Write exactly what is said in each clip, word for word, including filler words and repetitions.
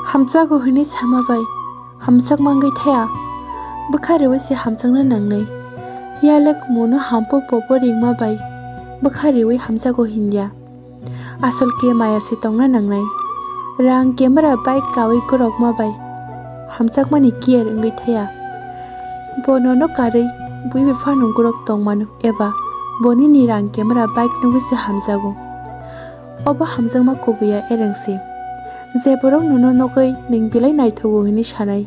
Hamjago hwnwi sama bai hamjak mangwi thaya, bwkha riwi se hamjakna nangnai. Yalek muno hampo popo ringma bai bwkha riwi hamjago hinya. Asol khe maya se tongna nangnai. Rang camera bike kawi gorokma bai hamjakmani care wngwi thaya. Bo nono karwi bui bai phano gorok tongmano eba bo nini rang camera bike nugwi se hamjago. Obo hamjakma kubuya ereng se. Je borok nono nugwi nwng belai naithogo hwnwi sanai,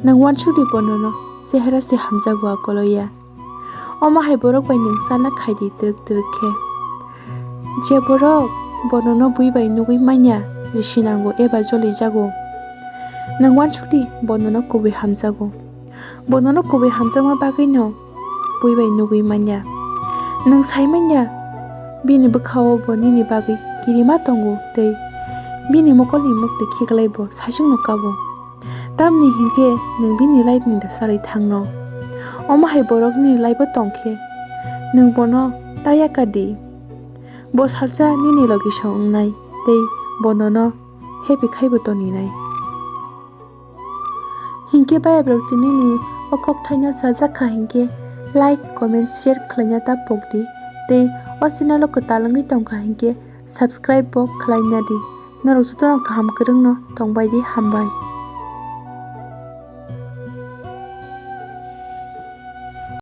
nwng uansukdi bo nono chehara se hamjago akoloya. Omo hai borok bai nwng chala khaidi twrwk twrwk khe. Je borok bo nono bui bai nugwi manya, risi nango eba joli jago. Nwng uansukdi bo nono kubui hamjago. Bo nono kubui hamjakma bagwino bui bai nugwi manya. Nwng sai manya bini bwkhao bo nini bagwi kirima tongo tei bini mokolni mukti khiklai bo saichungno kabo. Tamni hinkhe nwng bini life ni da salai thangno. Omo hai borok nini life o tongkhe nwng bono ta yaka di. Bo salsa nini logi song wngnai tei bo nono happy khaibo toninai. Hinkhe bayabrok tini ni o kokthaino sajak kha hinkhe like, comment, share khlaina ta pokdi tei o channel o kwtal wngwi tongkha hinkhe subscribe bo khlaina di. Norok jotono kaham kwrwngno tongbai di, hambai.